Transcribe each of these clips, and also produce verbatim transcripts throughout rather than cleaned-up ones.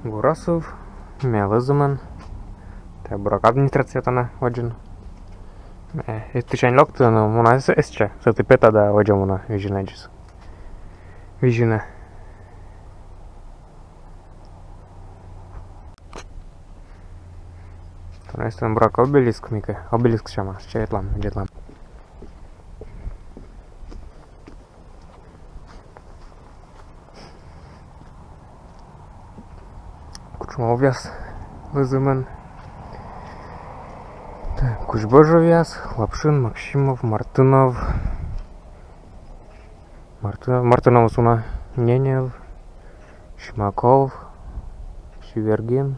Бур асыв, ме Лӧзымын. Тайӧ, буракӧ, администрация тана водзын. Э, эстысянь локті, но муна эс-, эстча, сэті пета да водзӧ муна Визинӧдзыс. Визинӧ. Тайӧ эстӧн, буракӧ, обелиск, мыйкӧ, обелиск сяма, сэтчӧ ветлам, ветлам. Кучмовъяс Лӧзымын. Так, Кузьбожевъяс, Лапшин, Максимов, Мартынов. Мартынов, Мартынов уна, Ненев, Симаков, Сивергин,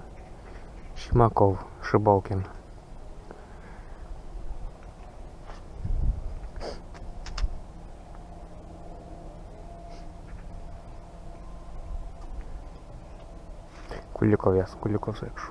Симаков, Шибалкин. Куликовъяс, Куликов сэтчӧ.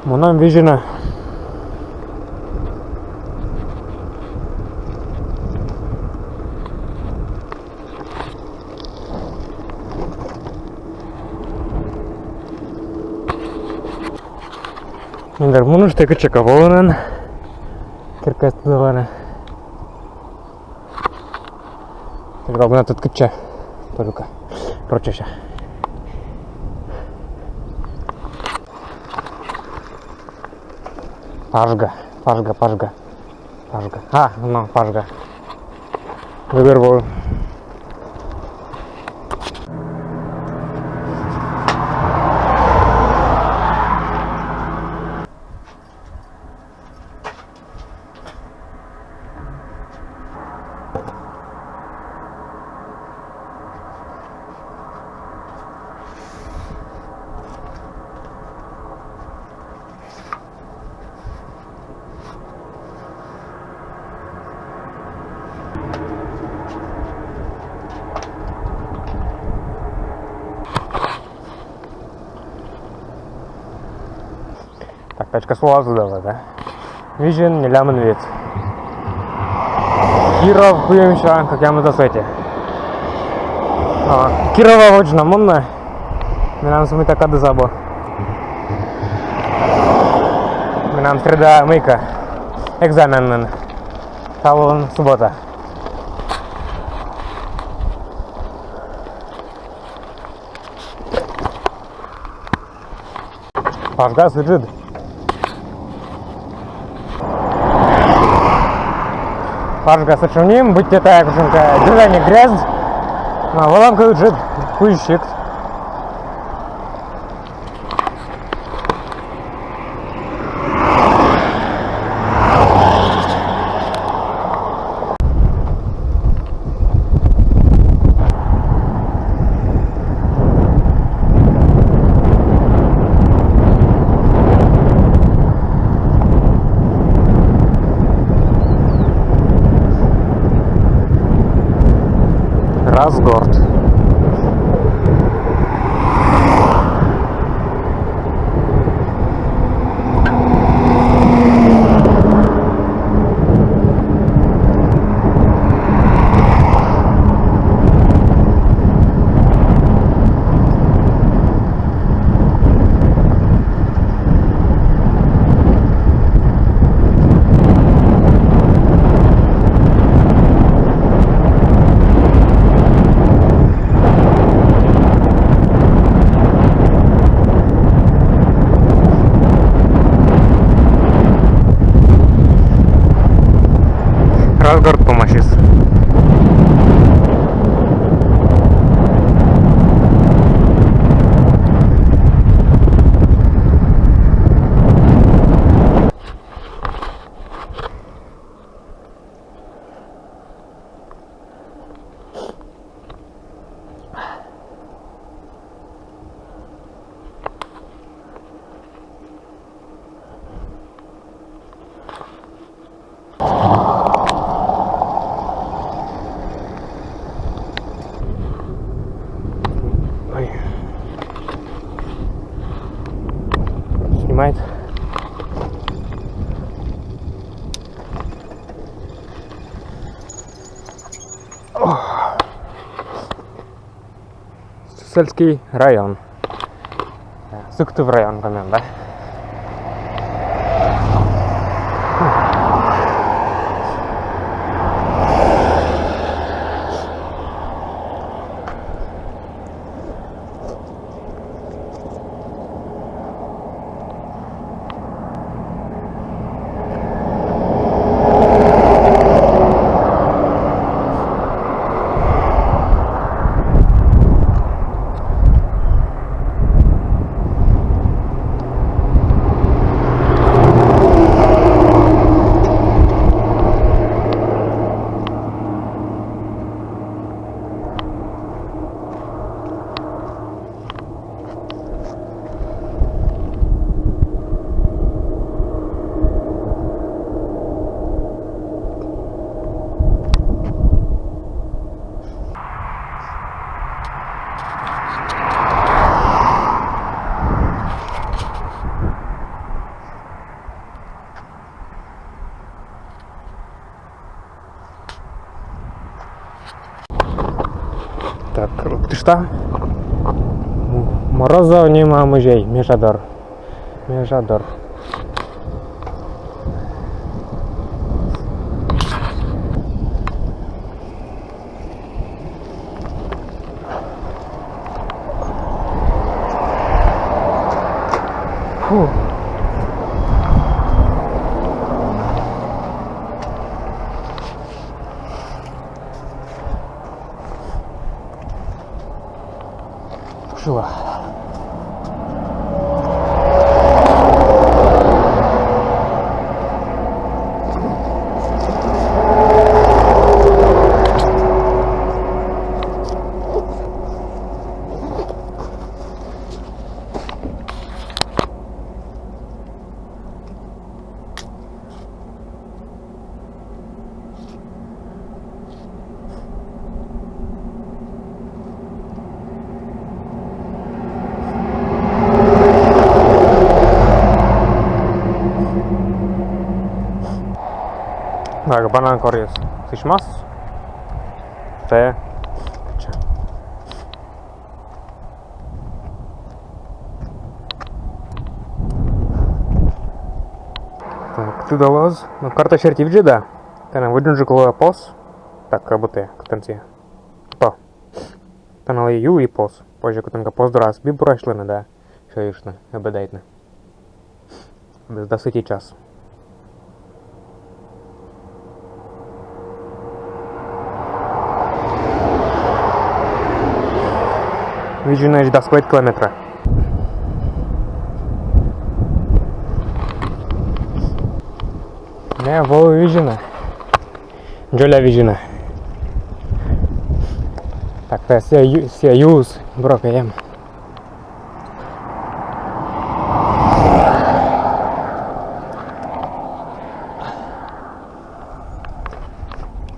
Мунам Визинӧ. Мендыр муныштӧ, кытчӧкӧ волінын. Керкаыс тӧдалӧны. Тогда мына тӧд кытчӧ. Только рочӧся. Пажга, Пажга, Пажга. Пажга. А, ну, Пажга. Гӧгӧрвои. Так, тачка сулаз давай, да? Визин нелямын вит. Киров куимсё кӧкъямысдас ӧти. А, Кирова водзӧ на мунны. Менам сӧмын кадыс абу. Менам среда мыйкӧ экзамен нин. Талун суббота. Пажгас ыджыд. Пажгас сэтшӧм ним, быттьӧ тайӧ кутшӧмкӧ деревня грязь. Но вӧлӧмкӧ ыджыд, кузь сикт. Росгорт. Мед. Сысольский район. Сыктыв район, по-моему, да? Так, лыктышта. М-, Морозов нима музей, Межадор. Межадор. Фу. Тушила. Так, банан корис сісьмас. Тэ. Ча. Так, тыдалоз. Ну, карта серти видзӧда. Тані выдзынджык лоӧ пос. Так, как будто, кытӧн сійӧ. То. Тані лоӧ ю и пос. Позьӧ кытӧнкӧ пос дорас би бурасьлыны да сёйыштны, обедайтны. Дас ӧти час. Видзинӧ дас квайт километра. Ме вои видзинӧ. Дзоля видзинӧ. Так, та сійӧ ю-, сійӧ юыс, буракӧ эм.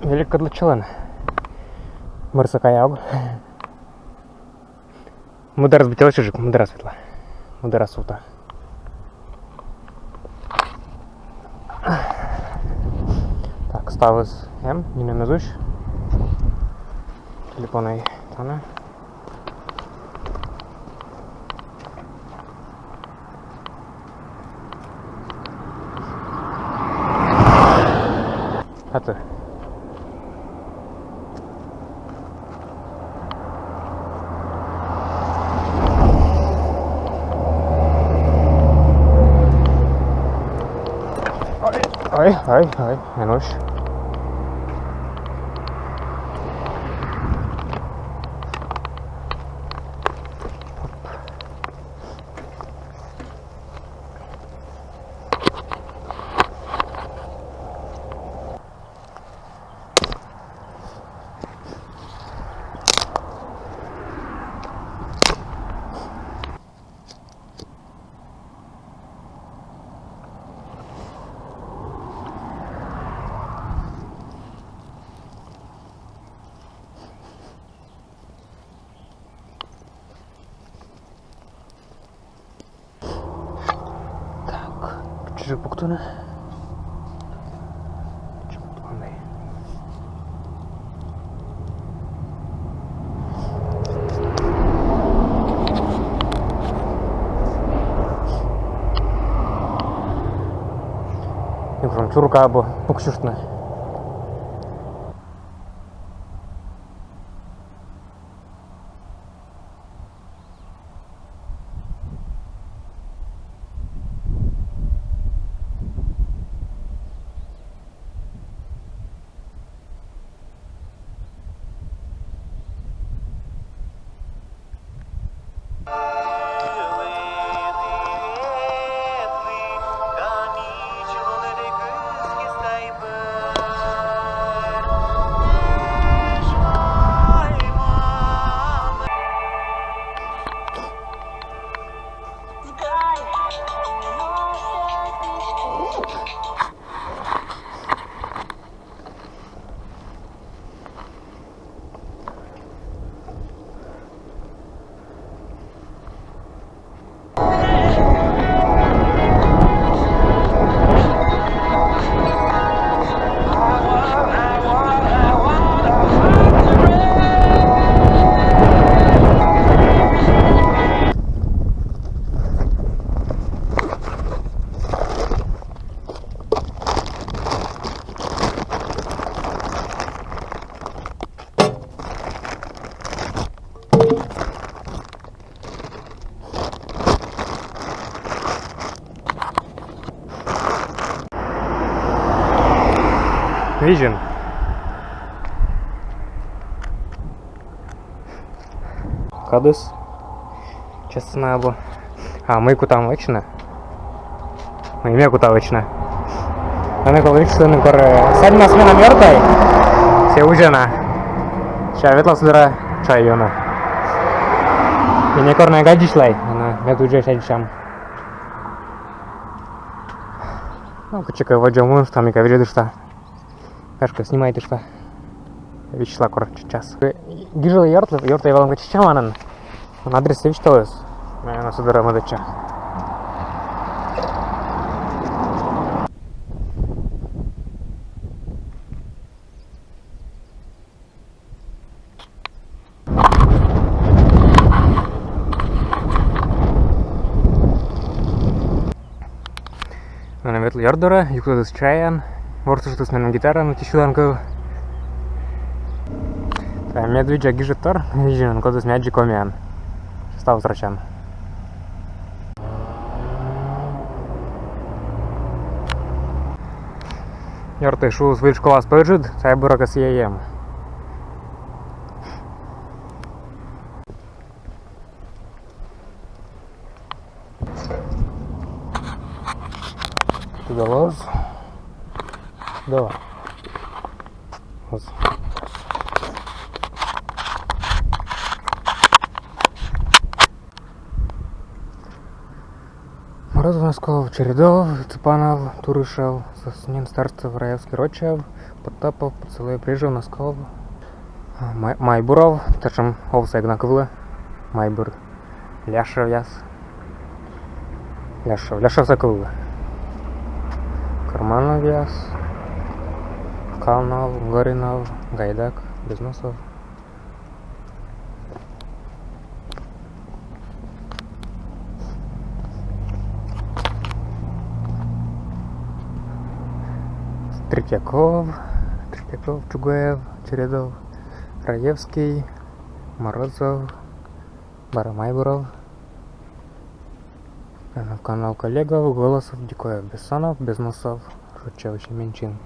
Великӧд лыддьылан. Мырсӧ кая ог. Мыдарас быттьӧ лӧсьыджык, мыдарас ветла. Мыдарас сувта. Так, ставыс эм, нинӧм эз усь. Телефонӧй тані. Аты. Ай, ай, ай, ай, эн усь. Же пуктыны. Юкром чурка абу пуксюштны. Визьӧн. Кадыс. Честно абу. А мый кутам вӧчны? Мый ме кута вӧчны? Ӧні кӧ вӧчны, кор, э, садьма сменам ёртӧй, сійӧ узьӧ на. Сэсся ветла сы дорӧ чай ёны. И некор на эг аддзысьлӧй, ӧні мед узьӧ сэтшӧм. Ну, кытчӧкӧ водзӧ мунышта, мыйкӧ видзӧдышта. Гашкӧ, снимайтышта. Висьтала, короче, час. Гижалӧй ёрт-, ёртӧй вӧлӧмкӧ Чача манын. Адрес висьталіс. Ме ӧні сы дорӧ мӧдӧдча. Ӧні ветлі ёрт дорӧ, юктӧдіс чайӧн, ворсыштіс меным гитараӧн ӧти сьылан кыв. Та медводдза гижӧдтор, визьӧн, кодӧс ме аддзи комиӧн. Став срочан. Ёртӧй шуис, выль школаыс пӧжыд, сайӧ бура кӧ сійӧ эм. Тыдалӧ оз. Давай. Оз. Морозов, Носков, Чередов, Цыпанов, Турышев, Соснин, Старцев, Раевский, Рочев, Потапов, Поцелуй, Брежев, Носков, Май-, Майбуров, татшӧм овсӧ эг на кывлы, Майбур, Ляшевъяс, Ляшев, Ляшевсӧ кывлы, Кармановъяс, Канов, Горинов, Гайдак, Безносов. Третьяков, Третьяков, Чугуев, Чередов, Раевский, Морозов, Барамайбуров, Канов, Канов, Коллегов, Голосов, Дикоев, Бессонов, Безносов, Рочев, Семенчин.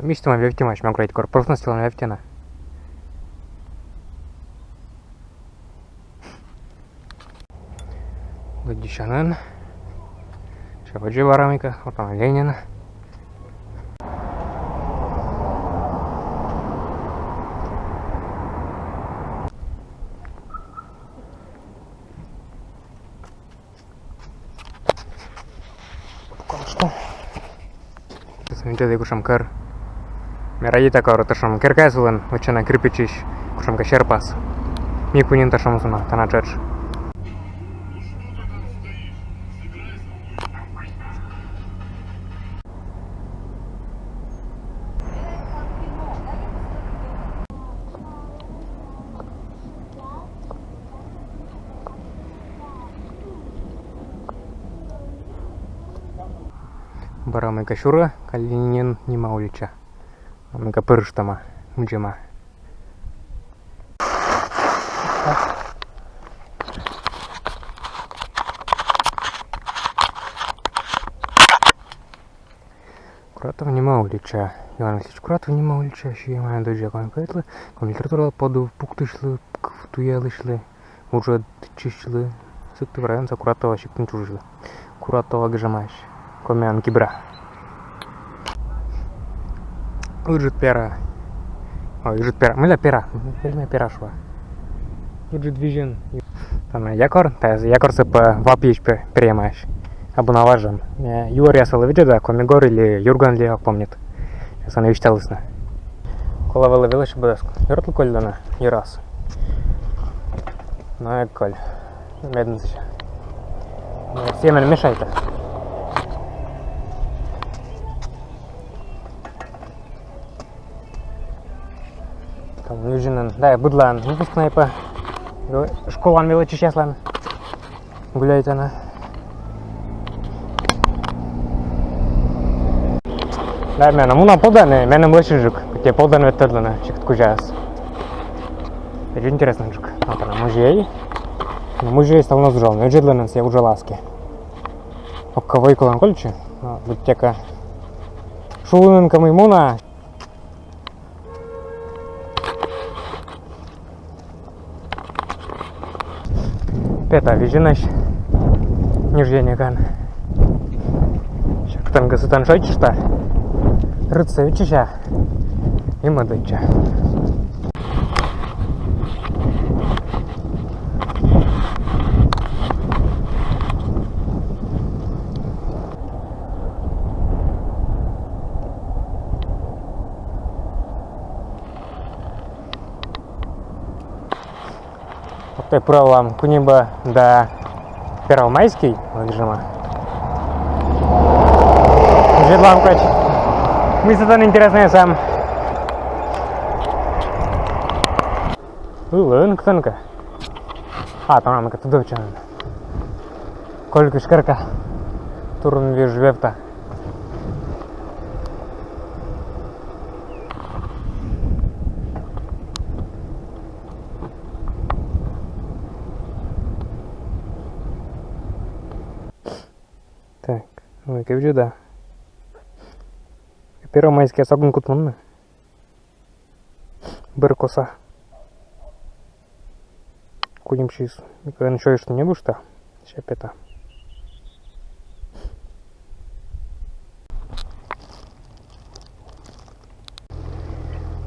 Мисьтӧма вевттьӧмаӧсь, мог райт кор профнастилӧн вевттьӧны. Лыддьысянын. Чё, водзӧ вара мыйкӧ, вот он, Ленин. Потому что Видзӧдӧй, кутшӧм кӧр. Ме радейта, кор татшӧм керкаяс вылын вӧчӧны кирпичысь кутшӧмкӧ серпас. Мику нин татшӧмыс уна, тані тшӧтш. Бара мыйкӧ сюрӧ, Калинин нима улича. Мыйкӧ пӧрыштӧма, мудзӧма. Куратов нима улича. Иван Васильевич Куратов нима улича, сійӧ миян доддза комикъяслы, коми литературалы, подув пуктысьлы, кыв туялысьлы, уджавлысьлы, Сыктыв районса Куратова сиктын чужисьлы. Куратова гижӧмаӧсь комиӧн Кибра. Ыджыд пера. Ой, ыджыд пера. Мыйла пера? Мыйла пера шуа? Ыджыд визьӧн. Тані якор, та якорсӧ пӧ ва пиысь пе-, перйӧмаӧсь. Абу на важӧн. Э, юӧръяс вылӧ видзӧда, Коми гор ли Юрган ли, ог помнит. Сэн висьталісны. Колӧ вӧлі велосипедас. Ёртлы коль тані йӧрас. Но эг коль. Медым сэсся. Сійӧ меным мешайтӧ. Там Юзинын, да, быдлаын выпускнӧй пӧ. Школаын велӧдчысьяслӧн гуляйтана. Да, менам уна подӧн, и меным лӧсьыджык, кӧть подӧн ветлӧдлыны сикт кузяс. Очень интереснӧджык. Вот она, музей. Но музей став на уджалӧ, но уджалӧ на сійӧ уджаласькӧ. Ог кӧ вӧй колан кольччы, но быттьӧкӧ шулінын кӧ мый муна. Пета визьӧнӧсь ньӧжйӧникӧн. Сьӧктӧн кӧ сэтӧн шойччышта, рытсӧ виччыся и мӧдӧдча. Вот так пыралам Куниба да Первомайский, вот же мы. Видзӧдлам кӧть, мый сэтӧн интереснӧйыс эм. Ылын кытӧнкӧ. А, там мыйкӧ тыдовтчӧмӧн. Колькысь керка. Турун виж вевта. Так, ой, кевжеда. Первомайскияс ог нин кутмунны. Бӧр коса. Куим сюйис. Микӧн сёйыштны ньӧбышта. Сэсся пета.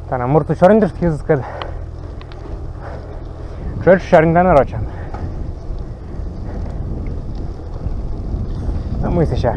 Тані мурт сёрнитыштіс кыдзкӧ. Тшӧтш сёрнитана рочӧн. Но мый сэсся.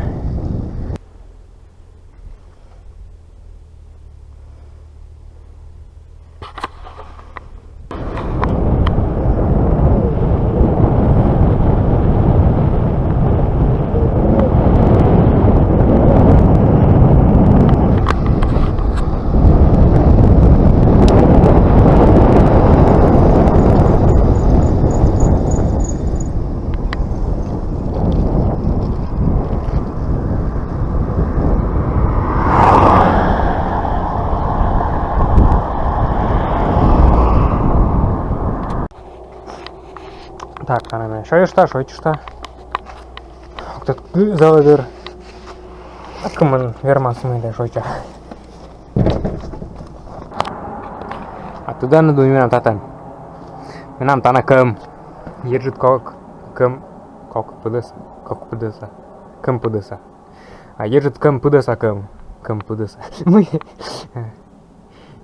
Так, тані ме шойччышта, шойччышта. Ог тӧд, кыдз залы дыр. А кымын вермас мый да шойчча. А тӧданныд, мый менам татӧн? Менам тані кӧм. Еджыд кок кӧм, кок пыдӧса, кок пыдӧса, кӧм пыдӧса. А еджыд кӧм пыдӧса кӧм. Кӧм пыдӧса. Мый?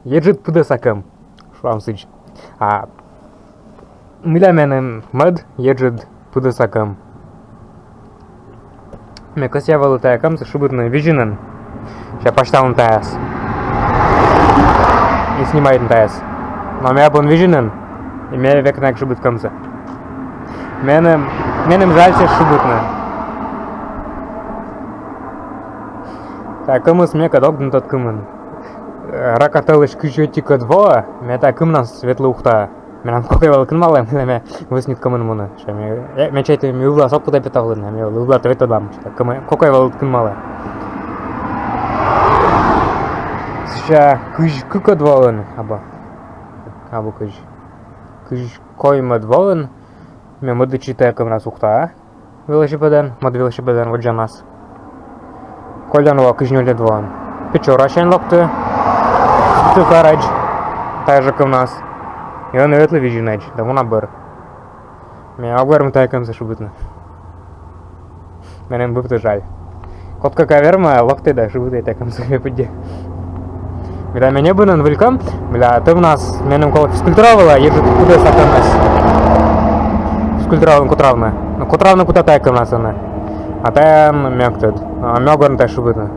Еджыд пыдӧса кӧм. Шуам сідз. А мыйла меным мӧд еджыд пыдӧса кӧм? Ме кӧсъя вӧлі тайӧ кӧмсӧ шыбитны Визинын. Ся пасьталны тайӧс. И снимайтны тайӧс. Но ме абу визинын, и ме век на эг шыбиткӧмсӧ. Меным, меным жальсӧ шыбитны. Тайӧ кымыс мекӧд ог дінтӧд кымын. Э, Ракаталысь кызь ӧтикӧд воӧ, ме тайӧ кымнас ветлі Ухтаӧ. Менам кокӧй вӧлі кынмалӧ, мыйла ме вӧсниткӧмын муні. Ме, э, ме чайті, ме ывлаас ог кутӧй петавлыны, ме ывлаӧ ветлӧдлам. Кокӧй вӧлі кынмалӧ. Сэсся кызь кыкӧд воын, абу. Абу кызь. Кызь коймӧд воын ме мӧдӧдчи тайӧ кымнас Ухтаӧ. Велосипедӧн, мӧд велосипедӧн водзанас. Колян во кызь нёльӧд воын Печорасянь локті Сыктывкарӧдз тайӧ жӧ кымнас. И ӧні ветлі Визинӧдз, да муна бӧр. Ме ог вермы тайӧ кымсӧ шыбитны. Меным быттьӧ жаль. Кодкӧ кӧ вермӧ, локтӧй да шыбитӧй тайӧ кымсӧ ме пыдди. Мыйла ме ньӧбинын выль кӧм, мыйла тӧвнас меным колӧ физкультура вылӧ, ежик кутас кӧмнас. Физкультура вылын котравны. Но котравны кута тайӧ кымнас ӧні. А тайӧн ме ог тӧд. А ме ог вермы тайӧ шыбитны.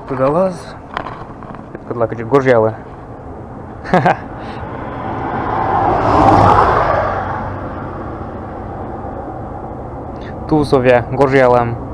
Так, удалось. Петкӧдла кыдзи гожъялӧ. Тусовъя гожъялам.